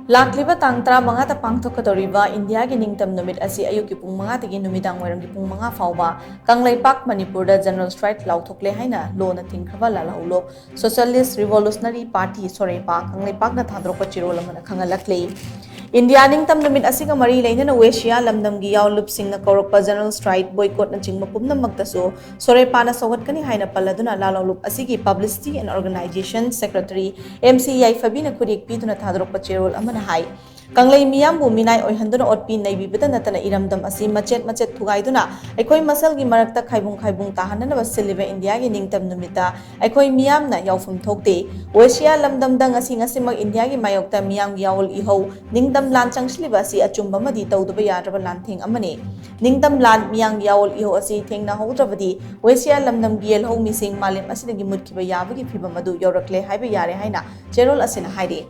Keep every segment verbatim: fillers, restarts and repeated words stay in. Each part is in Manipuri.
ꯂꯥꯛꯂꯤꯕ ꯇꯥꯡ ꯇꯔꯥꯃꯉꯥꯗ ꯄꯥꯡꯊꯣꯛꯀꯗꯧꯔꯤꯕ ꯏꯟꯗꯤꯌꯥꯒꯤ ꯅꯤꯡꯇꯝ ꯅꯨꯃꯤꯠ ꯑꯁꯤ ꯑꯌꯨꯛꯀꯤ ꯄꯨꯡ ꯃꯉꯥꯗꯒꯤ ꯅꯨꯃꯤꯗꯥꯡ ꯋꯥꯏꯔꯝꯒꯤ ꯄꯨꯡ ꯃꯉꯥ ꯐꯥꯎꯕ ꯀꯪꯂꯩꯄꯥꯛ ꯃꯅꯤꯄꯨꯔꯗ general strike ꯂꯥꯎꯊꯣꯛꯂꯦ ꯍꯥꯏꯅ ꯂꯣꯅ ꯊꯤꯡꯈ꯭ꯔꯕ ꯂꯥꯜꯍꯧꯂꯨꯞ Socialist Revolutionary Party, ꯁꯣꯔꯦꯄꯥ, ꯀꯪꯂꯩꯄꯥꯛꯅ ꯊꯥꯗꯣꯔꯛꯄ ꯆꯦꯔꯣꯜ ꯑꯃꯅ ꯈꯪꯍꯜꯂꯛꯂꯤ꯫ ꯏꯟꯗꯤꯌꯥ ꯅꯤꯡꯇꯝ ꯅꯨꯃꯤꯠ ꯑꯁꯤꯒ ꯃꯔꯤ ꯂꯩꯅꯅ ꯋꯦꯁꯤꯌꯥ ꯂꯝꯗꯝꯒꯤ ꯌꯥꯑꯣꯟꯂꯨꯞꯁꯤꯡꯅ ꯀꯧꯔꯛꯄ general strike, boycott ꯅꯆꯤꯡꯕ ꯄꯨꯝꯅꯃꯛꯇꯁꯨ ꯁꯣꯔꯦꯄꯥꯅ ꯁꯧꯒꯠꯀꯅꯤ ꯍꯥꯏꯅ ꯄꯜꯂꯗꯨꯅ ꯂꯥꯜꯍꯧꯂꯨꯞ ꯑꯁꯤꯒꯤ Publicity and Organization Secretary M C ꯌꯥꯏꯐꯕꯤꯅ ꯈꯨꯠꯌꯦꯛ ꯄꯤꯗꯨꯅ ꯊꯥꯗꯣꯔꯛꯄ ꯆꯦꯔꯣꯜ ꯑꯃꯅ ꯍꯥꯏ, ꯀꯪꯂꯩ ꯃꯤꯌꯥꯝꯕꯨ ꯃꯤꯅꯥꯏ ꯑꯣꯏꯍꯟꯗꯨꯅ ꯑꯣꯠꯄꯤ ꯅꯩꯕꯤꯕꯇ ꯅꯠꯇꯅ ꯏꯔꯝꯗꯝ ꯑꯁꯤ ꯃꯆꯦꯠ ꯃꯆꯦꯠ ꯊꯨꯒꯥꯏꯗꯨꯅ ꯑꯩꯈꯣꯏ ꯃꯁꯦꯜꯒꯤ ꯃꯔꯛꯇ ꯈꯥꯏꯕꯨꯡ ꯈꯥꯏꯕꯨꯡ ꯇꯥꯍꯟꯅꯅꯕ ꯁꯤꯜꯂꯤꯕ ꯏꯟꯗꯤꯌꯥꯒꯤ ꯅꯤꯡꯇꯝ ꯅꯨꯃꯤꯠꯇ ꯑꯩꯈꯣꯏ ꯃꯤꯌꯥꯝꯅ ꯌꯥꯎꯐꯝ ꯊꯣꯛꯇꯦ꯫ ꯋꯦꯁꯤꯌꯥ ꯂꯝꯗꯝꯗ ꯉꯁꯤ ꯉꯁꯤꯃꯛ ꯏꯟꯗꯤꯌꯥꯒꯤ ꯃꯥꯌꯣꯛꯇ ꯃꯤꯌꯥꯝꯒꯤ ꯌꯥꯑꯣꯜ ꯏꯍꯧ ꯅꯤꯡꯇꯝ ꯂꯥꯟ ꯆꯪꯁꯤꯜꯂꯤꯕ ꯑꯁꯤ ꯑꯆꯨꯝꯕ ꯑꯃꯗꯤ ꯇꯧꯗꯕ ꯌꯥꯗ꯭ꯔꯕ ꯂꯥꯟꯊꯦꯡ ꯑꯃꯅꯤ꯫ ꯅꯤꯡꯇꯝ ꯂꯥꯟ ꯃꯤꯌꯥꯝꯒꯤ ꯌꯥꯑꯣꯜ ꯏꯍꯧ ꯑꯁꯤ ꯊꯦꯡꯅꯍꯧꯗ꯭ꯔꯕꯗꯤ ꯋꯦꯁꯤꯌꯥ ꯂꯝꯗꯝꯒꯤ ꯌꯦꯜꯍꯧ ꯃꯤꯁꯤꯡ ꯃꯥꯂꯦꯝ ꯑꯁꯤꯗꯒꯤ ꯃꯨꯠꯈꯤꯕ ꯌꯥꯕꯒꯤ ꯐꯤꯕꯝ ꯑꯗꯨ ꯌꯧꯔꯛꯂꯦ ꯍꯥꯏꯕ ꯌꯥꯔꯦ ꯍꯥꯏꯅ ꯆꯦꯔꯣꯜ ꯑꯁꯤꯅ ꯍꯥꯏꯔꯤ꯫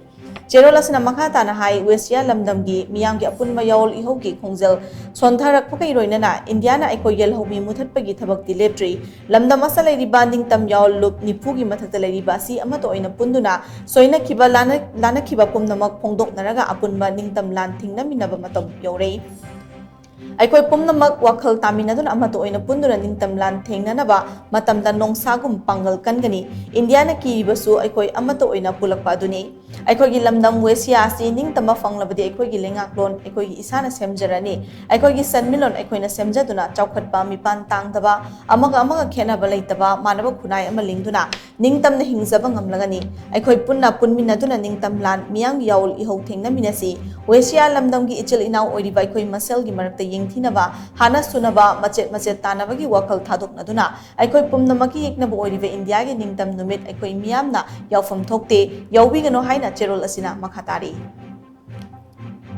ꯆꯦꯔꯣꯜ ꯑꯁꯤꯅ ꯃꯈꯥ ꯇꯥꯅ ꯍꯥꯏ, ꯋꯦꯁꯤꯌꯥ ꯂꯝꯗꯝꯒꯤ ꯃꯤꯌꯥꯝꯒꯤ ꯑꯄꯨꯟꯕ ꯌꯥꯑꯣꯜ ꯏꯍꯧꯒꯤ ꯈꯣꯡꯖꯦꯜ ꯁꯣꯟꯊꯔꯛꯄꯒ ꯂꯣꯏꯅꯅ ꯏꯟꯗꯤꯌꯥꯅ ꯑꯩꯈꯣꯏ ꯌꯦꯜꯍꯧꯃꯤ ꯃꯨꯊꯠꯄꯒꯤ ꯊꯕꯛꯇꯤ ꯂꯦꯞꯇ꯭ꯔꯤ꯫ ꯂꯝꯗꯝ ꯑꯁꯤꯗ ꯂꯩꯔꯤꯕ ꯅꯤꯡꯇꯝ ꯌꯥꯑꯣꯜꯂꯨꯞ ꯅꯤꯐꯨꯒꯤ ꯃꯊꯛꯇ ꯂꯩꯔꯤꯕ ꯑꯁꯤ ꯑꯃꯠꯇ ꯑꯣꯏꯅ ꯄꯨꯟꯗꯨꯅ ꯁꯣꯏꯅꯈꯤꯕ, ꯂꯥꯟꯅ-, ꯂꯥꯟꯅꯈꯤꯕ ꯄꯨꯝꯅꯃꯛ ꯐꯣꯡꯗꯣꯛꯅꯔꯒ ꯑꯄꯨꯟꯕ ꯅꯤꯡꯇꯝ ꯂꯥꯟ ꯊꯤꯡꯅꯃꯤꯟꯅꯕ ꯃꯇꯝ ꯌꯧꯔꯦ꯫ ꯑꯩꯈꯣꯏ ꯄꯨꯝꯅꯃꯛ ꯋꯥꯈꯜ ꯇꯥꯃꯤꯟꯅꯗꯨꯅ ꯑꯃꯠꯇ ꯑꯣꯏꯅ ꯄꯨꯟꯗꯨꯅ ꯅꯤꯡꯇꯝ ꯂꯥꯟ ꯊꯦꯡꯅꯅꯕ ꯃꯇꯝꯗ ꯅꯣꯡꯁꯥꯒꯨꯝ ꯄꯥꯡꯒꯜ ꯀꯟꯒꯅꯤ꯫ ꯏꯟꯗꯤꯌꯥꯅ ꯀꯤꯔꯤꯕꯁꯨ ꯑꯩꯈꯣꯏ ꯑꯃꯠꯇ ꯑꯣꯏꯅ ꯄꯨꯜꯂꯛꯄ ꯑꯗꯨꯅꯤ꯫ ꯑꯩꯈꯣꯏꯒꯤ ꯂꯝꯗꯝ ꯋꯦꯁꯤꯌꯥ ꯑꯁꯤ ꯅꯤꯡꯇꯝꯕ ꯐꯪꯂꯕꯗꯤ ꯑꯩꯈꯣꯏꯒꯤ ꯂꯩꯉꯥꯛꯂꯣꯟ ꯑꯩꯈꯣꯏꯒꯤ ꯏꯁꯥꯅ ꯁꯦꯝꯖꯔꯅꯤ꯫ ꯑꯩꯈꯣꯏꯒꯤ ꯁꯦꯟꯃꯤꯠꯂꯣꯟ ꯑꯩꯈꯣꯏꯅ ꯁꯦꯝꯖꯗꯨꯅ ꯆꯥꯎꯈꯠꯄ, ꯃꯤꯄꯥꯟ ꯇꯥꯡꯗꯕ, ꯑꯃꯒ ꯑꯃꯒ ꯈꯦꯠꯅꯕ ꯂꯩꯇꯕ, ꯃꯥꯟꯅꯕ ꯈꯨꯟꯅꯥꯏ ꯑꯃ ꯂꯤꯡꯗꯨꯅ ꯅꯤꯡꯇꯝꯅ ꯍꯤꯡꯖꯕ ꯉꯝꯂꯒꯅꯤ꯫ ꯑꯩꯈꯣꯏ ꯄꯨꯟꯅ ꯄꯨꯟꯃꯤꯟꯅꯗꯨꯅ ꯅꯤꯡꯇꯝ ꯂꯥꯟ ꯃꯤꯌꯥꯝꯒꯤ ꯌꯥꯑꯣꯜ ꯏꯍꯧ ꯊꯦꯡꯅꯃꯤꯟꯅꯁꯤ꯫ ꯋꯦꯁꯤꯌꯥ ꯂꯝꯗꯝꯒꯤ ꯏꯆꯤꯜ ꯏꯅꯥꯎ ꯑꯣꯏꯔꯤꯕ ꯑꯩꯈꯣꯏ ꯃꯁꯦꯜꯒꯤ ꯃꯔꯛꯇ ꯌꯦꯡꯊꯤꯅꯕ, ꯍꯥꯠꯅ ꯁꯨꯅꯕ, ꯃꯆꯦꯠ ꯃꯆꯦꯠ ꯇꯥꯅꯕꯒꯤ ꯋꯥꯈꯜ ꯊꯥꯗꯣꯛꯅꯗꯨꯅ ꯑꯩꯈꯣꯏ ꯄꯨꯝꯅꯃꯛꯀꯤ ꯌꯦꯛꯅꯕ ꯑꯣꯏꯔꯤꯕ ꯏꯟꯗꯤꯌꯥꯒꯤ ꯅꯤꯡꯇꯝ ꯅꯨꯃꯤꯠ ꯑꯩꯈꯣꯏ ꯃꯤꯌꯥꯝꯅ ꯌꯥꯎꯐꯝ ꯊꯣꯛꯇꯦ, ꯌꯥꯎꯕꯤꯒꯅꯨ ꯍꯥꯏꯅ ꯆꯦꯔꯣꯜ ꯑꯁꯤꯅ ꯃꯈꯥ ꯇꯥꯔꯤ꯫